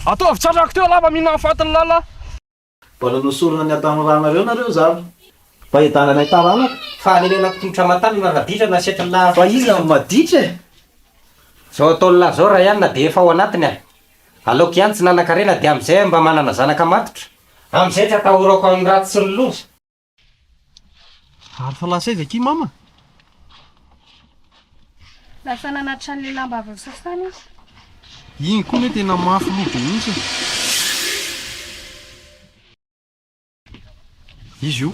Ataovy tsatrako teo lava mihinana fatin'ny lala. Mba nanao sorona ny hatamoranareo nareo zany. Mba hiadananay taranaka. Fahalemena mpitolotra aman-tanana raditra na setrin'lah. Fa iza no maditra e? Zao ataon'lah zao Rayan dia efa ao anatiny a! Aleoko ihany tsy nanan-karena dia amin'izay aho mba manana zanaka matotra. Amin'izay tsy atahorako amin'ny ratsy sy ny loza. Ary fa lasa aiza akia mama? Lasa nanatitra an'ilay lamba avy nosasana izy. Iny koa ne tena mafy loha be mihitsy e. Izy io.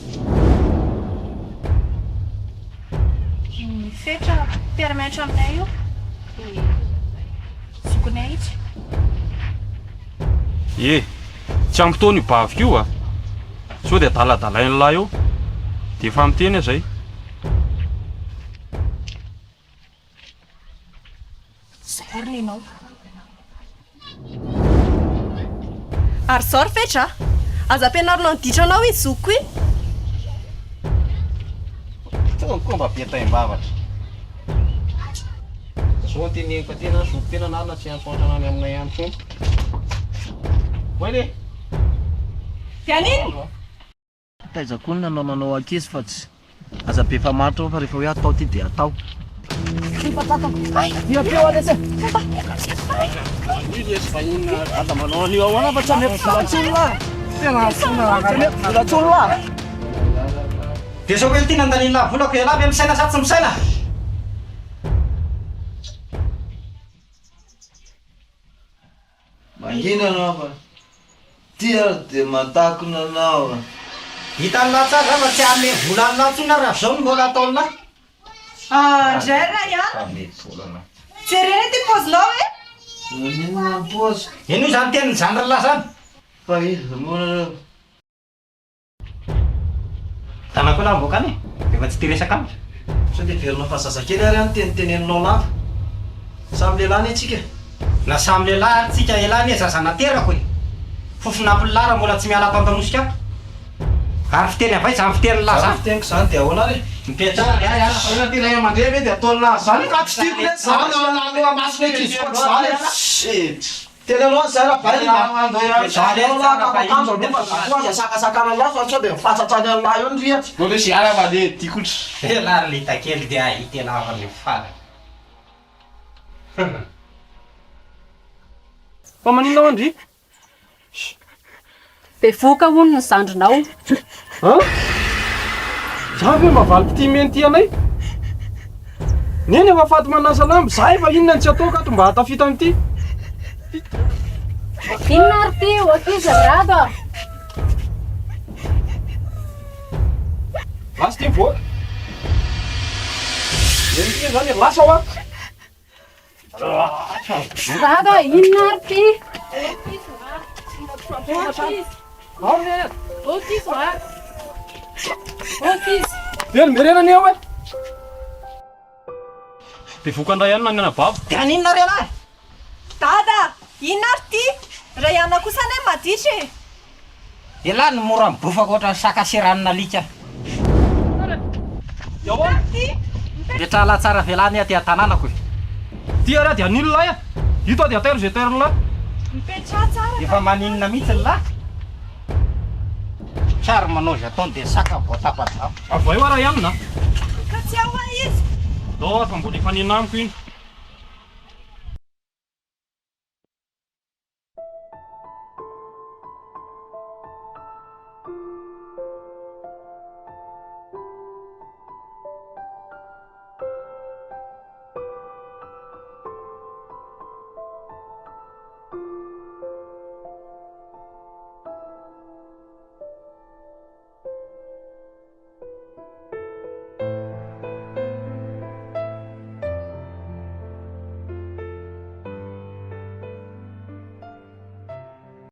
Ny Fetra mpiara-mianatra aminay io dia zokinay izy. E! Tsy ampy taona io baviko io a! Sao dia adaladalain'lah eo. Dia efa miteny aho izay. Zay ary nenao. Ary zao ry Fetra a! Aza ampianarinao ny ditranao iny zokiko iny. Tony koa mba be taim-bavatra. Zao no teneniko aty na zoko tena na tsy hiantsoantso anao any aminay any intsony. Oay le! Dia haninona? Taiza koa ny nanao nanao ankizy fa tsy aza be famaritra fa rehefa hoe atao ty dia atao. Aza manao an'io ahoana fa tsy ameko vola intsony lah. Tena tsy ameko vola intsony lah. Dia zao kely ty nandanian'lah volako ialahy ve misaina sa tsy misaina? Mangina anao fa ty ary dia matakona anao a. Hitan'lah tsara zany fa tsy hanome vola an'lah intsony aho raha zao no mbola ataon'lah. Ah ndray Rayan! Jerena ity paozinao e! Maninona ny paoziko? Henoy izany tenin'ny zandrin'lah zany. Fa iza moa nareo? Tanako elah mivoaka any e! Efa tsy tia resaka amiko. Sao dia heverinao fa zazakely ary aho no teniteneninao lava? Samy lehilahy anie tsika e! Na samy lehilahy ary tsika, elah anie zaza naterako e! Fofon'ampin'lah raha mbola tsy miala ato an-damosika ato. Ary fiteny avy aiza izany fitenin'lah Izany izany? fiteniko izany dia ahoana ary e? Mipetraha ry ahy Fa inona ity ray aman-dreny ve dia ataon'lah izany? Ka tsy tiako lesy izany aloha mason'ny ankizy ohatr'izany e! Tena aloha zay raha bail a! Za aloha lahy ka akanjo aloha fa za koa aza sakasakana lahy fa sao dia mifatratra any an'lahy eo ny rihatra. Nao lesy ara fa le dikotra. Elah ry litakely dia ahita elah fa ny farany. Fa maninona hoa ndry? Bevohoka hono ny zandrinao. An? Za ve mba valim-pitia meny tia anay? Neny efa faty manasa lamba, za efa inona no tsy ataoko ato mba hahatafita an'ity? Inona ary ity ho ankizy ry Rado a? Lasa ity mivoaka. Neny ity zany e, lasa hoa. Rado a, inona ary ity? Very miverena anie aho e! Bevohoka indray ihany na ny anabaviko. Dia haninona ary ialahy? Dada, inona ary ity? Rayana kosa anie maditra e! Elah no mora mibofaka ohatran'ny saka seran'alika. Mipetraha tsara avy anie aty an-tanànako e. Ty ary aho dia an'iny lahy a! Ito aho dia tairo izay tairon'ny lahy. Mipetraha tsara Efa maninona mihitsy ny lahy? Tsary manao izay ataony dia saka voatapa-drano. Avohay hoa raha ihany na. Ka tsy ao hoa izy. Ndao ary fa mbola hifanena amiko iny.